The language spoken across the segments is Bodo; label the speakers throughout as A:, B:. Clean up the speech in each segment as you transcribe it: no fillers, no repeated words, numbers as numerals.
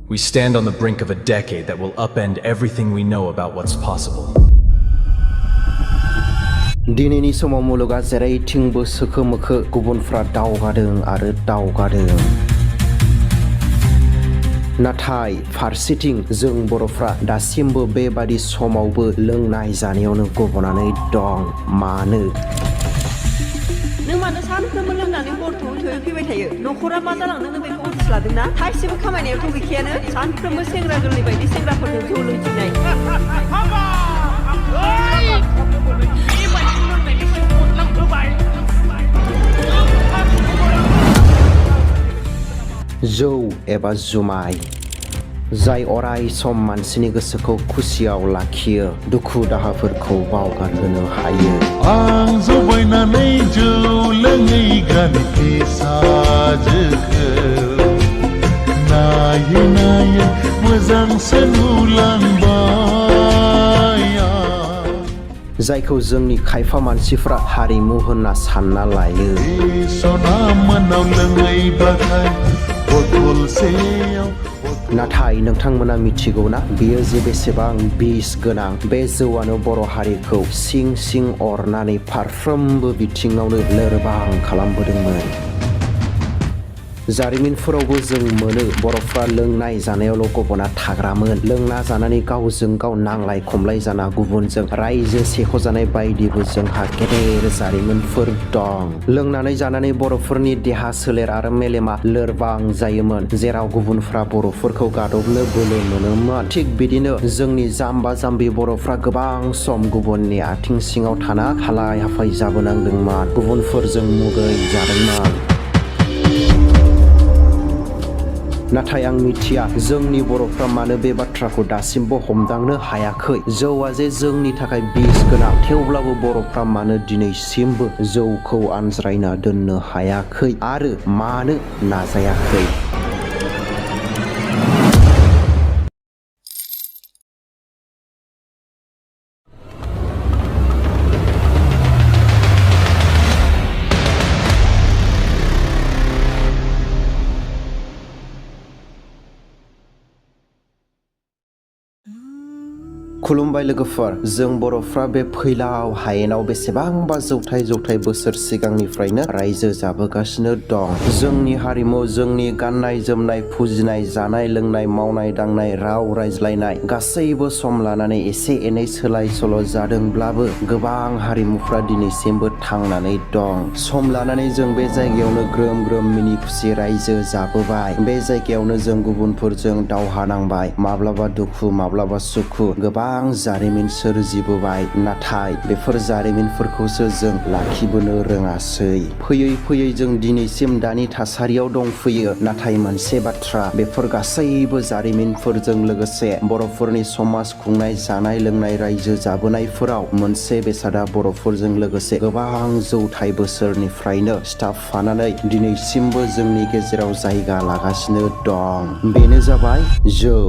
A: We stand on the brink of a decade that will upend everything we know about what's possible.
B: दिनैनि समाव मुलुगा जेरैथिंबो सोखो मोखो गुबुनफ्रा दावगादों आरो दावगादों नाथाय फारसेथिं जों बर'फ्रा दासिमबो बेबादि समावबो लोंनाय जानायावनो गबनानै दं मानो
C: नों मानो सानफ्रोमबो लोंनानै हरथौ थौयै फैबाय थायो न'खरा मा जालांदों नों बेखौ मिथिलादोंना थाइसेबो खामायनायावथ' गैखायानो सानफ्रोमबो सेंग्रा गोरलै बायदि सेंग्राफोरजों जौ लोंथिंनाय
B: जौ एबा जुमाय जाय अराय सम मानसिनि गोसोखौ खुसियाव लाखियो दुखु दाहाफोरखौ बावगारहोनो हायो
D: आं जबायनानै जौ लोङै गानखे साजोखो नायै नायै मोजांसो नुलांबाय
B: जायखौ जोंनि खायफा मानसिफ्रा हारिमु होनना सानना लायो
D: सना मोनाव लोङैबाथाय
B: नाथाय नोंथांमोना मिथिगौना बेयो जे बेसेबां बिस गोनां बे जौआनो बर' हारिखौ सिं सिं अरनानै फारफ्रोमबो बिथिङावनो लोरबां खालामबोदोंमोन जारिमिनफोरावबो जों मोनो बर'फ्रा लोंनाय जानायावल' गबना थाग्रामोन लोंना जानानै गावजों गाव नांलाय खमलाय जाना गुबुनजों रायजो सेख'जानाय बायदिबो जोंहा गेदेर जारिमिनफोर दं लोंनानै जानानै बर'फोरनि देहा सोलेर आरो मेलेमा लोरबां जायोमोन जेराव गुबुनफ्रा बर'फोरखौ गादबनो बोलो मोनोमोन थिग बिदिनो जोंनि जाम्बा जाम्बि बर'फ्रा गोबां सम गुबुननि आथिं सिङाव थाना हालाय हाफाय जाबोनांदोंमोन गुबुनफोरजों मुगै जादोंमोन नाथाय आं मिथिया जोंनि बर'फ्रा मानो बे बाथ्राखौ दासिमबो हमदांनो हायाखै जौआ जे जोंनि थाखाय बिस गोनां थेवब्लाबो बर'फ्रा मानो दिनैसिमबो जौखौ आनज्रायना दोननो हायाखै आरो मानो नाजायाखै खुलुमबाय लोगोफोर जों बर'फ्रा बे फैलाव हायेनाव बेसेबांबा जौथाय बोसोर सिगांनिफ्रायनो रायजो जाबोगासिनो दं जोंनि हारिमु जोंनि गाननाय जोमनाय फुजिनाय जानाय लोंनाय मावनाय दांनाय राव रायज्लायनाय गासैबो सम लानानै एसे एनै सोलाय सोल' जादोंब्लाबो गोबां हारिमुफ्रा दिनैसिमबो थांनानै दं सम लानानै जों बे जायगायावनो ग्रोम ग्रोम मिनि खुसि रायजो जाबोबाय बे जायगायावनो जों गुबुनफोरजों दावहा नांबाय माब्लाबा दुखु माब्लाबा सुखु गोबां जारिमिन सोरजिबोबाय नाथाय बेफोर जारिमिनफोरखौसो जों लाखिबोनो रोङासै फैयै फैयै जों दिनैसिम दानि थासारियाव दंफैयो नाथाय मोनसे बाथ्रा बेफोर गासैबो जारिमिनफोरजों लोगोसे बर'फोरनि समाज खुंनाय जानाय लोंनाय रायजो जाबोनायफोराव मोनसे बेसादा बर'फोरजों लोगोसे गोबां जौथाय बोसोरनिफ्रायनो सिथाबफानानै दिनैसिमबो जोंनि गेजेराव जायगा लागासिनो दं बेनो जाबाय जौ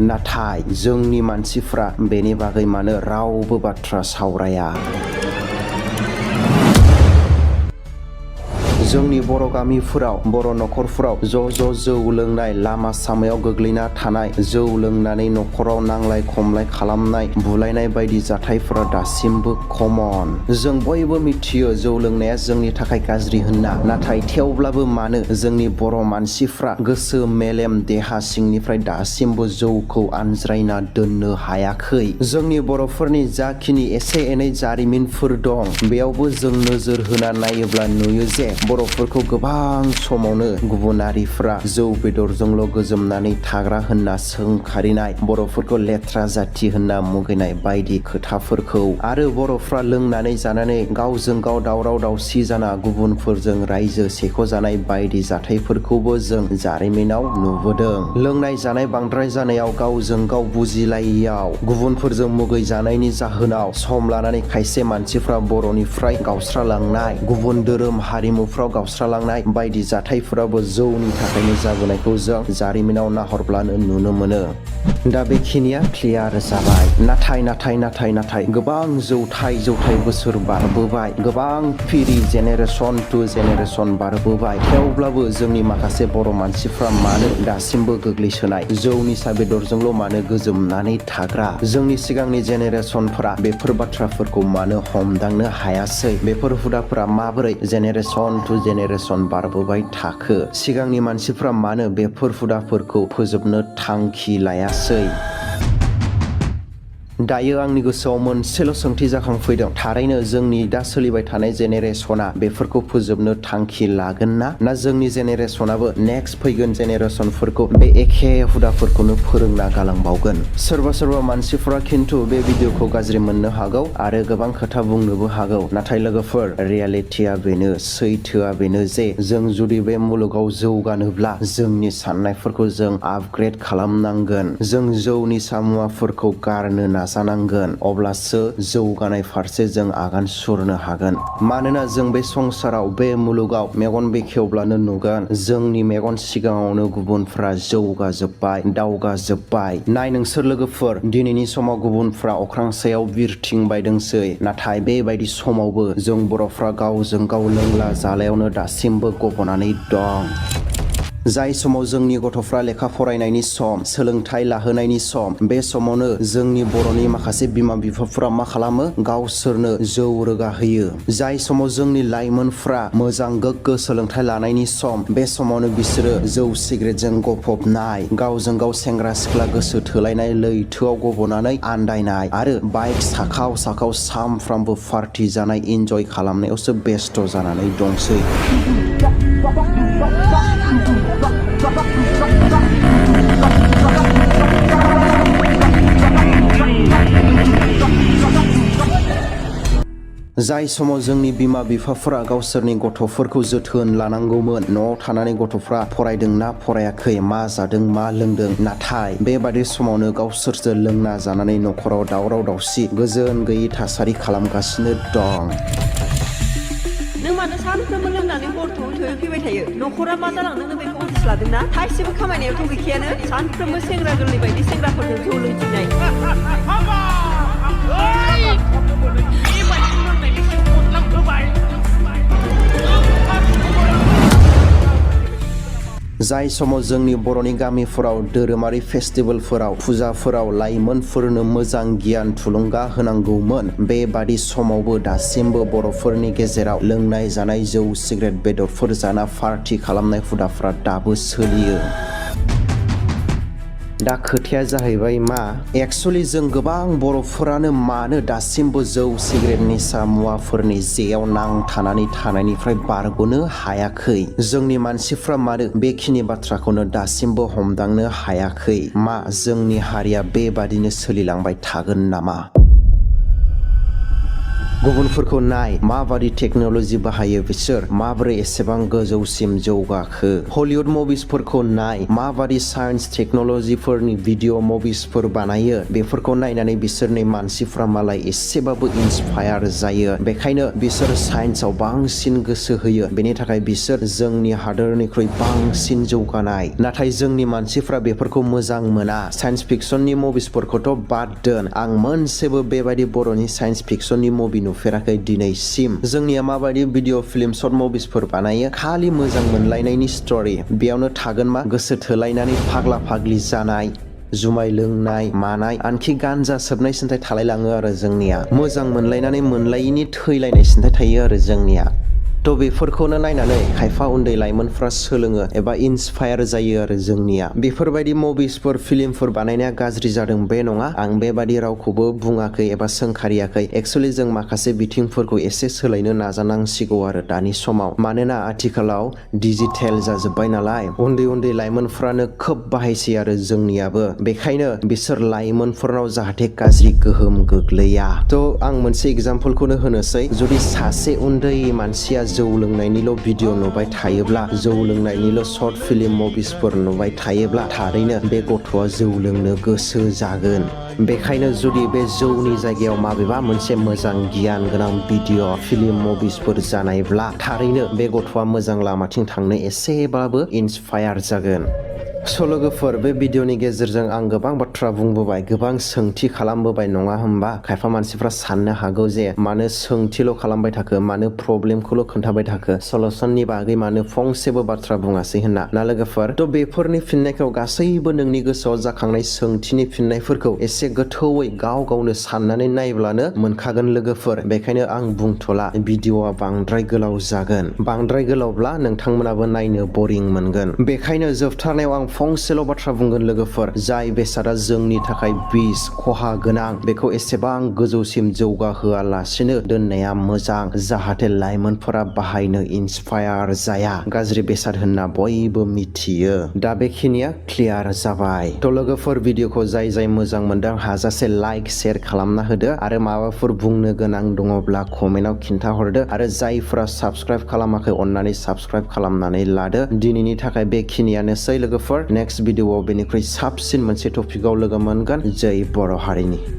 B: नाथाय जोंनि मानसिफ्रा बेनि बागै मानो रावबो बाथ्रा सावराया जोंनि बर' गामिफोराव बर' न'खरफोराव ज' जौ लोंनाय लामा सामायाव गोग्लैना थानाय जौ लोंनानै न'खराव नांलाय खमलाय खालामनाय बुलायनाय बायदि जाथायफोरा दासिमबो कमन जों बयबो मिथियो जौ लोंनाया जोंनि थाखाय गाज्रि होनना नाथाय थेवब्लाबो मानो जोंनि बर' मानसिफ्रा गोसो मेलेम देहा सिंनिफ्राय दासिमबो जौखौ आनज्रायना दोननो हायाखै जोंनि बर'फोरनि जाखिनि एसे एनै जारिमिनफोर दं बेयावबो जों नोजोर होना नायोब्ला नुयो जे बर'फोरखौ गोबां समावनो गुबुनारिफ्रा जौ बेदरजोंल' गोजोमनानै थाग्रा होनना सोंखारिनाय, बर'फोरखौ लेथ्रा जाथि होनना मुगैनाय बायदि खोथाफोरखौ आरो बर'फ्रा लोंनानै जानानै गावजों गाव दावराव दावसि जाना गुबुनफोरजों रायजो सेख'जानाय बायदि जाथायफोरखौबो जों जारिमिनाव नुबोदों। लोंनाय जानाय बांद्राय जानायाव, गावजों गाव बुजिलायियाव, गुबुनफोरजों मुगै जानायनि जाहोनाव सम लानानै खायसे मानसिफ्रा बर'निफ्राय गावस्रालांनाय, गुबुन धोरोम हारिमुफ्राव गावस्रालांनाय बायदि जाथायफोराबो जौनि थाखायनो जाबोनायखौ जों जारिमिनाव नाहरब्लानो नुनो मोनो। दा बेखिनिया क्लियार जाबाय। नाथाय गोबां जौथाय बोसोर बारबोबाय, गोबां फिरि जेनेरेसन टु जेनेरेसन बारबोबाय, थेवब्लाबो जोंनि माखासे बर' मानसिफ्रा मानो दासिमबो गोग्लैसोनाय, जौ निसा बेदरजोंल' मानो गोजोमनानै थाग्रा? जोंनि सिगांनि जेनेरेसनफोरा बेफोर बाथ्राफोरखौ मानो हमदांनो हायासै? बेफोर हुदाफोरा माबोरै जेनेरेसन टु जेनेरेसन बारबोबाय थाखो? सिगांनि मानसिफ्रा मानो बेफोर हुदाफोरखौ फोजोबनो थांखि लायासै? दायो आंनि गोसोआव मोनसेल' सोंथि जाखांफैदों। थारैनो जोंनि दा सोलिबाय थानाय जेनेरेसना बेफोरखौ फोजोबनो थांखि लागोन ना जोंनि जेनेरेसनाबो नेक्स्ट फैगोन जेनेरेसनफोरखौ बे एखे हुदाफोरखौनो फोरोंना गालांबावगोन? सोरबा मानसिफोरा खिन्थु बे भिडिअखौ गाज्रि मोननो हागौ आरो गोबां खोथा बुंनोबो हागौ। नाथाय लोगोफोर, रियेलिटिया बेनो, सैथोआ बेनो जे जों जुदि बे मुलुगाव जौगानोब्ला जोंनि साननायफोरखौ जों आपग्रेड खालामनांगोन। जों जौ निसा मुवाफोरखौ गारनो नाजानांगोन, अब्लासो जौगानाय फारसे जों आगान सुरनो हागोन। मानोना जों बे संसाराव, बे मुलुगाव मेगन बेखेवब्लानो नुगोन जोंनि मेगन सिगाङावनो गुबुनफ्रा जौगाजोब्बाय, दावगाजोब्बाय। नाय नोंसोर लोगोफोर, दिनैनि समाव गुबुनफ्रा अख्रां सायाव बिरथिंबायदोंसै, नाथाय बेबायदि समावबो जों बर'फ्रा गावजों गाव लोंला जालायावनो दासिमबो गब'नानै दं। जाय समाव जोंनि गथ'फ्रा लेखा फरायनायनि सम, सोलोंथाइ लाहोनायनि सम, बे समावनो जोंनि बर'नि माखासे बिमा बिफाफोरा मा खालामो? गावसोरनो जौ रोगाहोयो। जाय समाव जोंनि लाइमोनफ्रा मोजां गोग्गो सोलोंथाइ लानायनि सम, बे समावनो बिसोरो जौ सिगारेटजों गफबनाय, गावजों गाव सेंग्रा सिख्ला गोसो थोलायनाय लैथोआव गब'नानै आन्दायनाय आरो बाइक साखाव सामफ्रामबो पार्टि जानाय, इन्जय खालामनायावसो बेस्थ' जानानै दंसै। जाय समाव जोंनि बिमा बिफाफोरा गावसोरनि गथ'फोरखौ जोथोन लानांगौमोन, न'आव थानानै गथ'फ्रा फरायदोंना फरायाखै, मा जादों मा लोंदों, नाथाय बेबादि समावनो गावसोरसो लोंना जानानै न'खराव दावराव दावसि, गोजोन गैयै थासारि खालामगासिनो दं।
C: नों मानो सानफ्रोमबो लोंनानै हर थौयै फैबाय थायो? न'खरा मा जालांदों नों बेखौ उदिस लादोंना? थाइसेबो खामायनायावथ' गैखायानो, सानफ्रोमबो सेंग्रा गोरलै बायदि सेंग्राफोरजों जौ लोंथिंनाय।
B: जाय समाव जोंनि बर'नि गामिफोराव धोरोमारि फेस्टिभेलफोराव, फुजाफोराव लाइमोनफोरनो मोजां गियान थुलुंगा होनांगौमोन, बेबादि समावबो दासिमबो बर'फोरनि गेजेराव लोंनाय जानाय, जौ सिगारेट बेदरफोर जाना पार्टि खालामनाय हुदाफ्रा दाबो सोलियो। दा खोथाया जाहैबाय मा? एक्सुअलि जों गोबां बर'फोरानो मानो दासिमबो जौ सिगारेट निसा मुवाफोरनि जेयाव नांथानानै थानायनिफ्राय बारग'नो हायाखै? जोंनि मानसिफ्रा मानो बेखिनि बाथ्राखौनो दासिमबो हमदांनो हायाखै? मा जोंनि हारिया बेबादिनो सोलिलांबाय थागोन नामा? गुबुनफोरखौ नाय, माबादि टेक्न'लजि बाहायो बिसोर, माबोरै एसेबां गोजौसिम जौगाखो। हलिउड मुभिसफोरखौ नाय, माबादि साइन्स टेक्न'लजिफोरनि भिडिअ' मुभिसफोर बानायो, बेफोरखौ नायनानै बिसोरनि मानसिफ्रा मालाय एसेबाबो इन्सपायार जायो। बेखायनो बिसोर साइन्सआव बांसिन गोसो होयो, बेनि थाखाय बिसोर जोंनि हादोरनिख्रुइ बांसिन जौगानाय। नाथाय जोंनि मानसिफ्रा बेफोरखौ मोजां मोना। साइन्स फिक्सननि मुभिसफोरखौथ' बाद दोन, आं मोनसेबो बेबायदि बर'नि साइन्स फिक्सननि मुभि नुफेराखै दिनैसिम। जोंनिया माबायदि भिडिअ' फिल्म सर्ट मुभिसफोर बानायो, खालि मोजां मोनलायनायनि स्ट'रि, बेयावनो थागोन मा? गोसो थोलायनानै फाग्ला फाग्लि जानाय, जुमाय लोंनाय मानाय, आनखि गान्जा सोबनाय सिन्थाय थालायलाङो आरो जोंनिया। मोजां मोनलायनानै मोनलायिनि थैलायनाय सिन्थाय थायो आरो जोंनिया। थ' बेफोरखौनो नायनानै खायफा उन्दै लाइमोनफ्रा सोलोङो एबा इन्सपायार जायो आरो जोंनिया। बेफोरबायदि मुभिसफोर फिल्मफोर बानायनाया गाज्रि जादों बे नङा, आं बेबादि रावखौबो बुङाखै एबा सोंखारियाखै। एक्सुवेलि जों माखासे बिथिंफोरखौ एसे सोलायनो नाजानांसिगौ आरो दानि समाव, मानोना आथिखालाव डिजिटेल जाजोब्बाय नालाय उन्दै उन्दै लाइमोनफ्रानो खोब बाहायसै आरो जोंनियाबो, बेखायनो बिसोर लाइमोनफोरनाव जाहाथे गाज्रि गोहोम गोग्लैया। थ' आं मोनसे एग्जाम्पलखौनो होनोसै, जुदि सासे उन्दै मानसिया जौ लोंनायनिल' भिडिअ नुबाय थायोब्ला, जौ लोंनायनिल' सर्ट फिल्म मुभिसफोर नुबाय थायोब्ला थारैनो बे गथ'आ जौ लोंनो गोसो जागोन। बेखायनो जुदि बे जौनि जायगायाव माबेबा मोनसे मोजां गियान गोनां भिडिअ फिल्म मुभिसफोर जानायब्ला थारैनो बे गथ'आ मोजां लामाथिं थांनो एसेबाबो इन्सपायार जागोन। स' लोगोफोर, बे भिडिअनि गेजेरजों आं गोबां बाथ्रा बुंबोबाय, गोबां सोंथि खालामबोबाय नङा होमबा? खायफा मानसिफ्रा साननो हागौ जे मानो सोंथिल' खालामबाय थाखो, मानो प्रब्लेमखौल' खोन्थाबाय थाखो, सलुसननि बागै मानो फंसेबो बाथ्रा बुङासै होनना ना लोगोफोर? थ' बेफोरनि फिननायखौ गासैबो नोंनि गोसोआव जाखांनाय सोंथिनि फिननायफोरखौ एसे गोथौयै गाव गावनो साननानै नायब्लानो मोनखागोन लोगोफोर। बेखायनो आं बुंथ'ला, भिडिअआ बांद्राय गोलाव जागोन। बांद्राय गोलावब्ला नोंथांमोनाबो नायनो बरिं मोनगोन। बेखायनो जोबथारनायाव आं फंसेल' बाथ्रा बुंगोन लोगोफोर, जाय बेसादा जोंनि थाखाय बिस खहा गोनां बेखौ एसेबां गोजौसिम जौगाहोआलासिनो दोननाया मोजां, जाहाथे लाइमोनफोरा बाहायनो इन्सपायार जाया। गाज्रि बेसाद होनना बयबो मिथियो। दा बेखिनिया क्लियार जाबाय। थ' लोगोफोर, भिडिअखौ जाय मोजां मोनदों हाजासे लाइक शेयार खालामना होदो, आरो माबाफोर बुंनो गोनां दङब्ला कमेन्टआव खिन्थाहरदो, आरो जायफ्रा साबस्क्राइब खालामाखै अन्नानै साबस्क्राइब खालामनानै लादो। दिनैनि थाखाय बेखिनियानोसै लोगोफोर। नेक्स्ट भिडिअआव बेनिख्रुइ साबसिन मोनसे टपिकआव लोगो मोनगोन। जै बर' हारिनि।